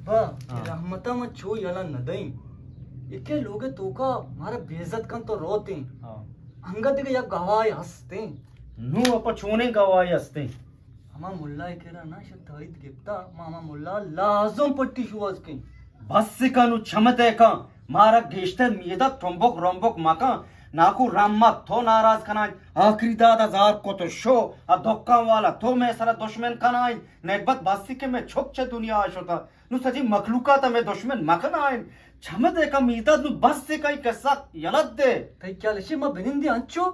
با، ہاں۔ رحمتا ما چو یلا ندئیں۔ یکے لوگ توکا مارا بے عزت کن تو روتیں۔ ہاں۔ انگت دگہ یک گواہے ہستیں۔ نو اپا چونیں گواہے ہستیں؟ ہما ملا کرا نا شہ تائید گپتا، ما ہما ملا لازم پٹی شوہاز کیں۔ بس کن و چم دے کن، مارا گیشتر میداد ٹمبک رمبک مکن۔ ناکو رحمت تو ناراض کنائیں، آخری داد ہزار کت و شو، ا دکان والا تو مئے سرا دشمن کنائیں۔ نگبت بسی کہ مئے چک چہ دنیا شتا۔ نو سجی مخلوقات ہمے دشمن مکنائیں۔ چم دے کن میداد، نو بس کن، قصہ یلت دے۔ تئی خیال اشی ما بنندی انچو؟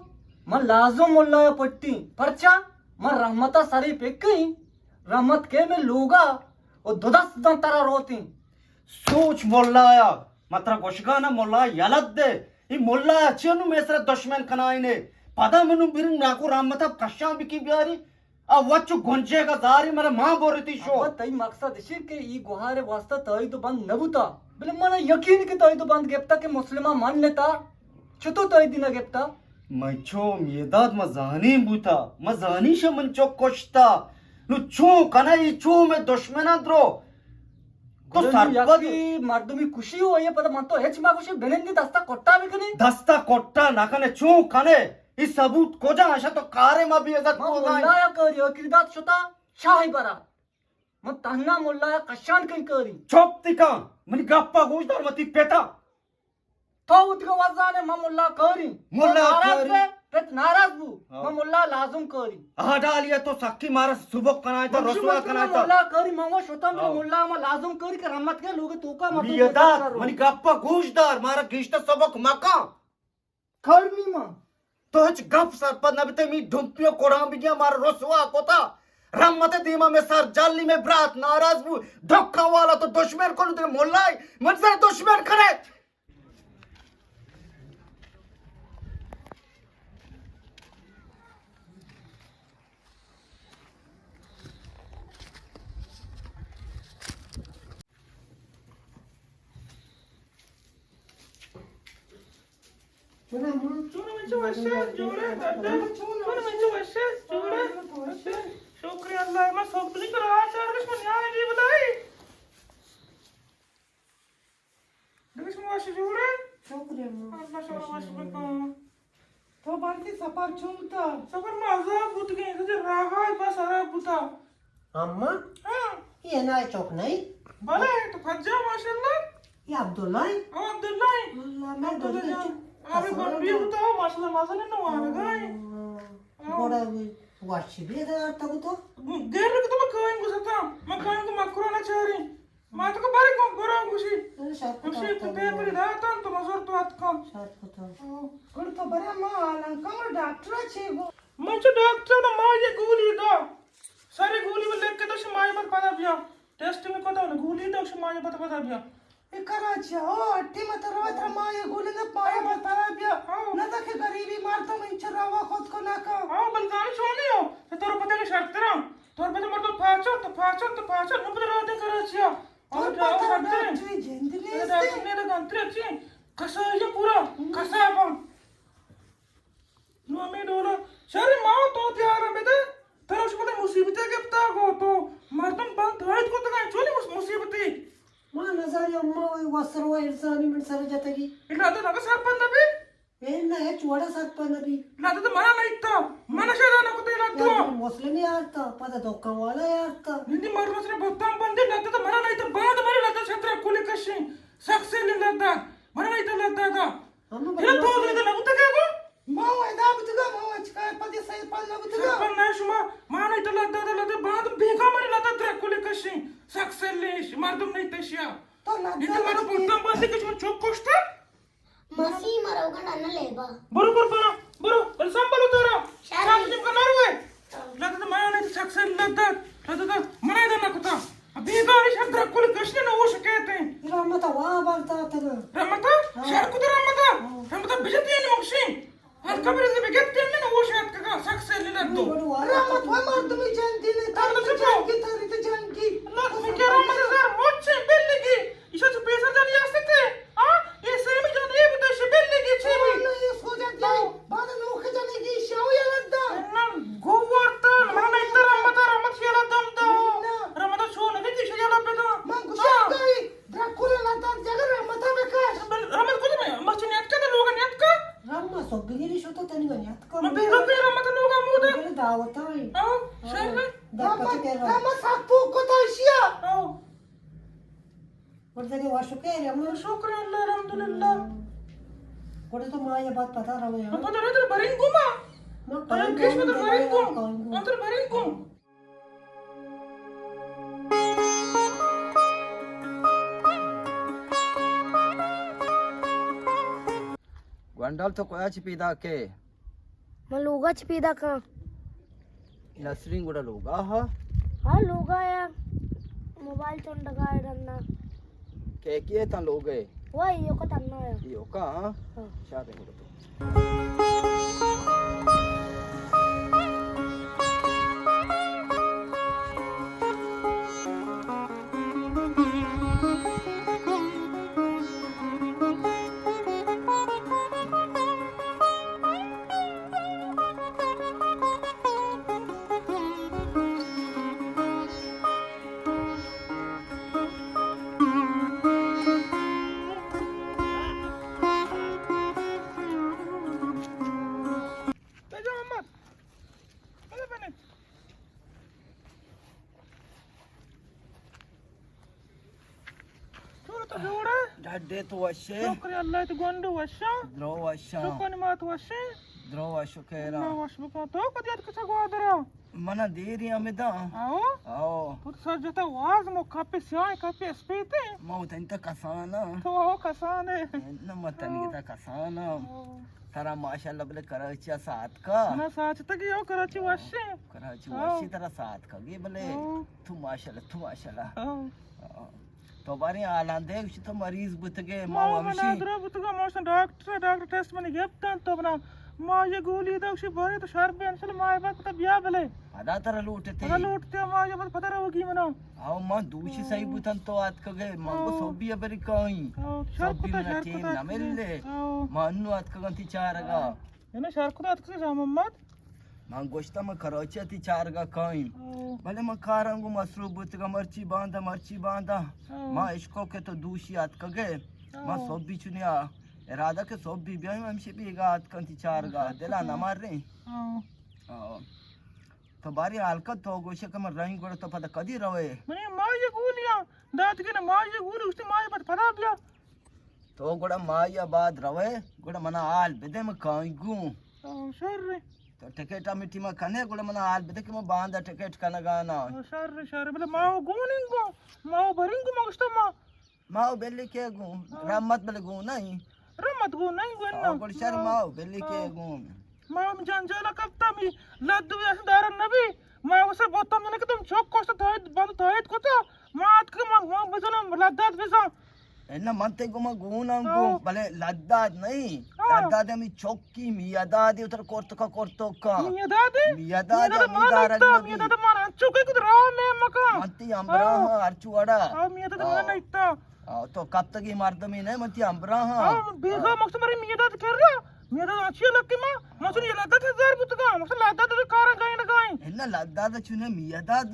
من لازم ملایا پٹی۔ پرچا؟ من رحمتا سری پکئیں۔ رحمت کے میں لوگا و دو دست دن ترا روتیں۔ سوچ ملایا، من ترا گوشگا نا، ملا یلت دے۔ ای ملا چی نو مئے سرا دشمن کنائینے؟ پدا منو برن ناکو رحمتا کشان بکی بیاری۔ آ وچ گنجے گا زاری، منا ماں بورتی شو۔ ابا، تئی مقصد اشی کہ ای گوہار واسطہ تائید و بند نبوتا، بلے منا یقین کہ تائید و بند گپتا کہ مسلمہ من نتا، چطور تائید نہ گپتا؟ من چو میداد ما زانی بوتا، ما زانی شہ من چو کشتا۔ نو چون کنا ای چو میں دشمنان درو؟ تو گڑا نو سرپد یکی مردمی کشی و یہ پدا من تو ہچ ما کشی بنندی دستا کٹا بکنی؟ دستا کٹا نہ کنے، چون کنے؟ ای ثبوت کجا؟ اشا تو کارے ما بے عزت ما کو گائیں۔ ملایا کاری، آخری داد شتا شاہی برا۔ من تہنا ملایا کشان کن کاری۔ چپ تکان، منی گپا گوش دار، متی پتا۔ تو اتگا وزانے من ملا کاری۔ ملا تو ناراض کاری۔ بے، پت ناراض بو۔ ہاں۔ من ملا لازم کاری۔ آ ڈالیا تو سکی مارا سبک کنائے تا، من رسوا شما کنائے تا۔ ملا کاری، من وہ شتا میرا ہاں۔ ملا ما لازم کاری کہ رحمت کے لوگ توکا مت میداد، منی گپا گوش دار، مارا گیشتا سبک مکان۔ کار نیما۔ تو ہچ گپ سرپد نہ بیتے، می ڈمپیو کڑام بگیا، مارا رسوا کتا۔ رحمت دیما میں سر جالی، میں برات ناراض بو، ڈکا والا تو دشمن کو تے ملائی، من سر دشمن کرے۔ چون من چو وشے جوڑے دادا، چون من چو وشے جوڑے۔ شکر اللہ، ما سوک بلی کرا چار کش من یار جی بلائی۔ دگہ شما وش جوڑے؟ شکر اللہ۔ اللہ شما وش بکن۔ تو بارتی سفر چون بوتا؟ سفر ما عذاب بوتگیں، تو راہ ءَ بس خراب بوتا۔ اما؟ ہاں۔ یہ نائے چوک نہیں؟ بلے، تو پجا ماشاءاللہ۔ یہ عبداللہ ہے؟ ہاں، عبداللہ ہے۔ اللہ، میں عبداللہ جان۔ آبی بمبی بوتا، ماشاءاللہ، ماشاءاللہ، نوارگا ہے۔ ہاں۔ بڑا بھی واشی بھی دار تک تو۔ دیر رکھ تو میں کہیں گزرتا، میں کہیں کو مکرو نہ چاہ رہی۔ ما تو کو بارے کو برا گوشی۔ گوشی تو دے پری داتان تو مزور تو اتکان۔ گڑ تو برا ما آلان کمر ڈاکٹر چی گو؟ من چو ڈاکٹر نہ، ما یہ گولی دا۔ ساری گولی میں لکھ کے تو شمائی پر پدا بیا۔ ٹیسٹ میں کو دا گولی دا شمائی پر پدا بیا۔ اے کراچی ہو، اٹی مت روت ما یہ گولی دا پایا پر پدا بیا۔ نہ تک غریبی مار تو من چراوا خود کو نہ کا۔ ہاں، بلدان چونی ہو۔ تو رو پتہ کے شرط را۔ تو رو پتہ مردم پاچو تو پاچو تو پاچو نو پتہ رو دے کراچی ہو۔ اور تو پتہ ڈاکٹر جند نیست۔ ڈاکٹر نے گنتر چی؟ کسا یہ پورا، کسا بن۔ نو ہمیں ڈولا۔ شر ما تو تیار بدے۔ ترا شما مصیبت گپتا گو تو۔ مردم بند ہایت کو تگا چونی مصیبتی۔ ما نزانی اما وسر و انسانی من سر جتگی۔ الا تو نگا سر پند بی۔ اے نہ، ہچ وڑا سرپد نہ بی۔ لدہ تو منا نئیتا، منا شیدا نہ کتے لدہ۔ یا تو مسلم یارتا، پدا دکان والا یارتا۔ نندی مردم سر بہتان بندے، لدہ تو منا نئیتا، باند مری لدہ چھترا کلی کشیں، سخت سے لدہ، منا نئیتا لدہ دا۔ ہم تیرا تو لدہ نہ بوتا کیا گو؟ ما و ادا بوتگا، ما و اچکار پدی سرپد نہ بوتگا۔ سرپد نہ شما، منا نئیتا لدہ دا، لدہ باند بیگا مری لدہ ترا کلی کشیں، سخت سے لیش، مردم نئیتا شیا۔ تو لدہ نندی منا بوتان بندے کش من چوک کشتا۔ ماسی، مرو گنڈا نہ لیبا۔ برو قربانا، برو، بل سنبھلو تارا۔ شامی۔ شام جم کا نہ روئے۔ لدہ تو منا نئیتا سخت سے لدہ، لدہ تو منا ادا نہ کتا۔ بیگا اش ہم ترا کل کشنے نہ ہوش کہتے۔ رحمتا وا بلتا تنا۔ رحمتا؟ ہاں۔ شر کتا رحمتا؟ ہاں۔ رحمتا بجتی ہے نمکشی۔ ہر کبر سے بگتے ہیں نہ ہوش اتکگا سخت سے لدہ تو۔ رحمت و مردمی جنگی نے، تاری تو جنگی، تاری تو جنگی۔ اللہ تمہیں کیا رحمت ہے سر، مچھے بلگی۔ ایشاں چہ پیسر جنی است تے؟ آ؟ اے سیمی جان اے بوتا، شبیل لگی چیمی۔ نہ، اے سوجا دی، بعد نوخ جنی گی شاو یلدا۔ نہ، گوارتا، من ایتر رحمت، رحمت یلدا دا۔ نہ۔ رحمت شو نہ دی شو یلدا دا۔ من گشا۔ تو بگیری شو تو تنی گنی اتکا من بیگا پیرا مت لوگا مودا۔ بگیری دعوت ہوئی۔ ہاں، شر ہے۔ دعوت پیرا۔ ہاں، من سب پوک کو تو اشیا۔ ہاں۔ ورزگے وا شکر ہے، امر۔ شکر اللہ، الحمدللہ۔ گڑا تو ما یہ بات پتا رہو ہے۔ پتا رہو تو برین گما۔ ما کان کش مت برین گم۔ انتر برین گم۔ گونڈل تو کجا چہ پیداک ئے؟ من لوگا چہ پیداک آں۔ نسرین گڑا لوگا ہا؟ ہاں، لوگا یا موبائل چنڈگا ہے ڈنا۔ کے کے تاں لوگے؟ وہ ایوکا تنہا ہے۔ ایوکا، ہاں؟ ہاں۔ شاہ دے گڑا تو۔ چون تو جوڑ ئے؟ ڈڈے تو وش ئے؟ شکر اللہ، تو گونڈو وشا؟ درو وشا۔ شکر مات وش ئے؟ درو وش خیرا۔ اللہ وش بکا۔ تو کدی ات کسا گوادرا؟ منا دیری ہمدا۔ آؤ؟ آؤ۔ تو سر جتا واز مو کپے سیاہ کپے اسپیتے۔ مو تن تا کسانا۔ تو آؤ کسانے۔ نہ متنی تا کسانا۔ آؤ۔ ترا ماشاءاللہ بلے کراچی ءَ ساتکا۔ نہ ساچتگی او کراچی وشیں۔ کراچی ہاں۔ وشی ترا ساتکگی بلے۔ ہاں۔ تو ماشاءاللہ، تو ماشاءاللہ۔ ہاں۔ ہاں۔ تو باریں حالاں دے، گوشی تو مریض بوتگے، ما ما ہمشی۔ نادرا بوتگا، ما شن ڈاکٹر، ڈاکٹر ٹیسٹ منی گپتن تو بنا۔ ما یہ گولی دا، گوشی بارے تو شر بے، انشاءاللہ ما یہ بات پتا بیا بلے۔ پدا ترا لوٹتے۔ پدا لوٹتے، ما یہ بات پتا روگی منا۔ او من دوشی صحیح بوتن تو آتکگے، من گو او۔ سوبی ءَ بری کائیں۔ او، شر سوبی کتا، منا شر ٹیم کتا نہ ملے۔ او۔ من انو آتکگاں تی چارگا۔ او۔ یعنی شر کتا آتکگے شاہ محمد؟ من گوشتا من کراچی ءَ تی چارگا کائیں۔ او۔ بلے من کاراں گو مصروف بوتگا، مرچی باندا، مرچی باندا۔ او۔ من اشکو کہ تو دوشی آتکگے۔ او۔ من سوبی چنیا ارادہ کہ سوبی بیایم، ہمشی بیگا آتکاں تی چارگا۔ او، شر دلا کتا۔ نہ ماریں۔ او۔ او۔ تو باری حال کن تو گوشے کہ من رئیں گڑا تو پدا کدی روئے؟ منی مائی گولیاں دات کہ نہ مائی گولی، گوشتی مائی بعد پدا بیا۔ تو گڑا مائی بعد روئے، گڑا منا حال بدے من کائیں گوں۔ او، شر۔ تو ٹکٹ ہمے ٹیما کنے، گڑا منا حال بدے کہ من باندا ٹکٹ کنگانا۔ او، شر، شر، بلے ماو گون انگو، ماو برنگو ما گوشتا ما۔ ماو بلی کے گون، ہاں۔ رحمت بلے گون نہیں۔ رحمت گون نہیں گون آ، نا۔ گڑا شر ہاں۔ ماو بلی کے ہاں۔ گون۔ ما ہم جنجالا کپتا، می لدو یس دارن نبی۔ ما اسے بوتم نے کہ تم چوک کوشت تایت بند تایت کتا۔ ما ات کہ ما، ما بزنم لدات بزن۔ انا من تے گما گوناں گو، ہاں۔ بلے لدات نہیں۔ ہاں۔ لدات ہمی چوکی میادادی اتر کورتکا کورتکا۔ میادادی؟ میادادی میاداد ہمی ما دارگ نتا، نبی۔ میاداد ما چوکی کد راہ میں مکا۔ من تی ہمراہ ہاں۔ ہاں، ہر چوڑا۔ ہاں، میاداد ما ہاں۔ نتا۔ آ، تو کپتگی مردمی نہ، من تی ہمراہ ہاں۔ ہاں، بیگا مقصد مری میاداد کر رہا۔ میاداد اچھی لگتی ما، مقصد یہ لدات ہزار بوتگا، مقصد لدات کارا گائیں نہ گائیں۔ انا لدات چنے میاداد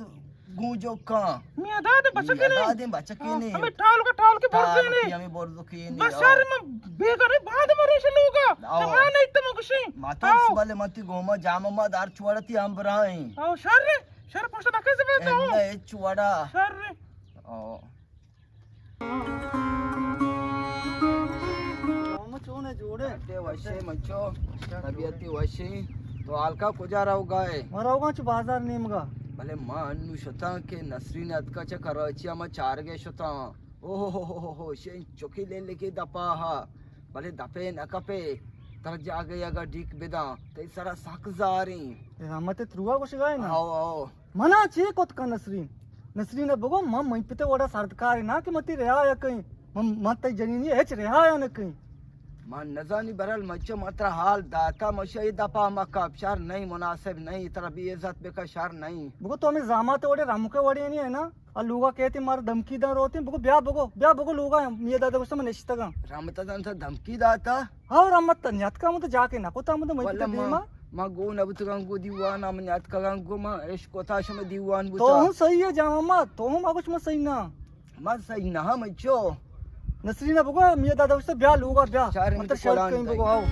گوں جو کاں۔ میاداد بچکے نے۔ میاداد بچکے نے۔ ہمیں ٹال کا ٹال کے برزے نے۔ ہمیں برزو کے نے۔ بس شر میں بیگا نے بعد مریش لوگا۔ آؤ۔ تو ما نہیں تو مگشیں۔ ما تو آؤ۔ بلے من تی گوما جام ما دار چوڑتی ہمراہیں۔ آؤ، شر، شر پشت نہ کسے بتا۔ انا چوڑا۔ شر۔ آؤ۔ ماما چون ہے، جوڑ ہے؟ اڈے وشے مچو، طبیعتی وشے۔ تو حالکا کجا روگا ہے؟ ما روگا چو بازار نیمگا۔ بلے ما انو شتاں کہ نسرین اتکا چہ کراچی، ما چارگے شتاں۔ اوہ ہو ہو ہو ہو، شین چکی لے لے کے دپا ہا۔ بلے دپے نہ کپے، تر جاگے اگا ڈیک بداں، تئی سرا سک زاریں۔ اے رحمت تروا گوشگا ہے نا؟ آؤ، آؤ۔ منا چے کت کن نسرین؟ نسرین ء بگو، من منی پت ء وڑا سردکارے ناں کہ من تئی رعایا کئیں۔ من، من تئی جنینی ء ہچ رعایا نہ کئیں۔ من نزانی برل مچو من ترا حال داتا، مشا اے دپا مکپ، شر نہیں، مناسب نہیں، ترا بے عزت بکا شر نہیں۔ بگو تو ہمیں زامات ء وڑے رمک ء وڑے نہیں ہے نا؟ ء لوگا کہتے مارا دھمکی داں روتے، بگو بیا بگو، بیا بگو لوگا میاں دادا گوشتا من نشتگاں۔ رمتا داں تو دھمکی داتا؟ ہاو، رحمت نیاتکا، من تو جاکے نہ کتا، من تو مئی واللہ پتا ما، دیما۔ ما گو نہ بوتگاں گو دیوانا، من نیاتکگاں گو ما اش کتا شمے دیوان بوتا۔ تو ہم صحیح ہے جان محمد، تو ہم اگوش من صحیح نہ۔ من صحیح نہ ہم چو۔ نسرین بگو، میاں دادا گوشتا بیا لوگا بیا۔ شہر من تو شرط کہیں بگو، ہاو۔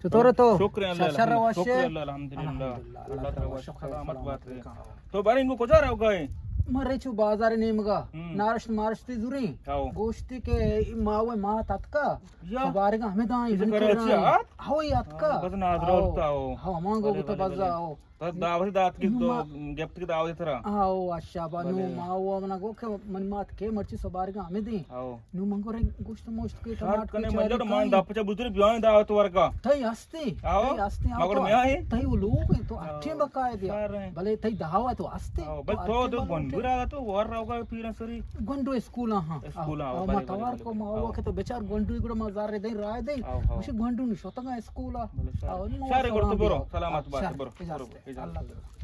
چطور ئے تو؟ شکر اللہ، شر، شر الحمدللہ۔ وش ئے؟ شکر اللہ الحمدللہ۔ اللہ تعالی وش، سلامت بات ئے۔ تو بارے انگو کجا روگا ئے؟ من رئیں چو بازار نیمگا۔ ہم۔ نارشت مارشت زوریں۔ ہاؤ۔ گوشتی کہ ما و ما تتکا۔ یا۔ سبارگا ہمیں دائیں، منی کراچی کرا۔ آت؟ ہاؤ، یاتکا۔ ہاؤ، بس نادرا ہاؤ۔ ہوتا ہو۔ ہاؤ، ہمان گو بلے، بوتا بلے، بزا بلے۔ ہاؤ۔ بس دعوت دات کی نو تو ما گپت کی دعوت ترا۔ ہاؤ، اچھا، با، نو بلے۔ ما و منا گو کہ من مات کے مرچی سبارگا ہمیں دیں۔ ہاؤ۔ نو من گو رے گوشت موشت کے شرط ٹماٹر کنے کے مجر چاری مان کائیں۔ دپ چا بزر بیاں دعوت ورگا۔ تئی ہستے، آؤ۔ تئی ہستے، آؤ، مگر تو میں آئے۔ تئی وہ لوگ ہیں، تو ہاؤ، اٹھیں بقاعدہ۔ شر ہیں۔ بلے تئی دعوت تو ہستے، ہاؤ، بل تو تو اٹھیں تو بقاعدہ گنڈو اٹھیں۔ را تو ور روگا پیرا سری۔ گنڈو اسکول ہاں۔ اسکول ہاں، آؤ، بلے، ما بلے، توار بلے، کو بلے۔ ما آؤ۔ وہ کہ تو بیچار گنڈو گڑا ما زار دیں، رائے دیں۔ آؤ، آؤ۔ مجھے گنڈو نہیں شوتگا اسکول ہاں۔ بلے، شر۔ آؤ، نو شر، سلام۔ گڑ تو برو، آؤ، سلامت بات، شر، برو، اجازت برو، ہے۔ اجازت اللہ برو۔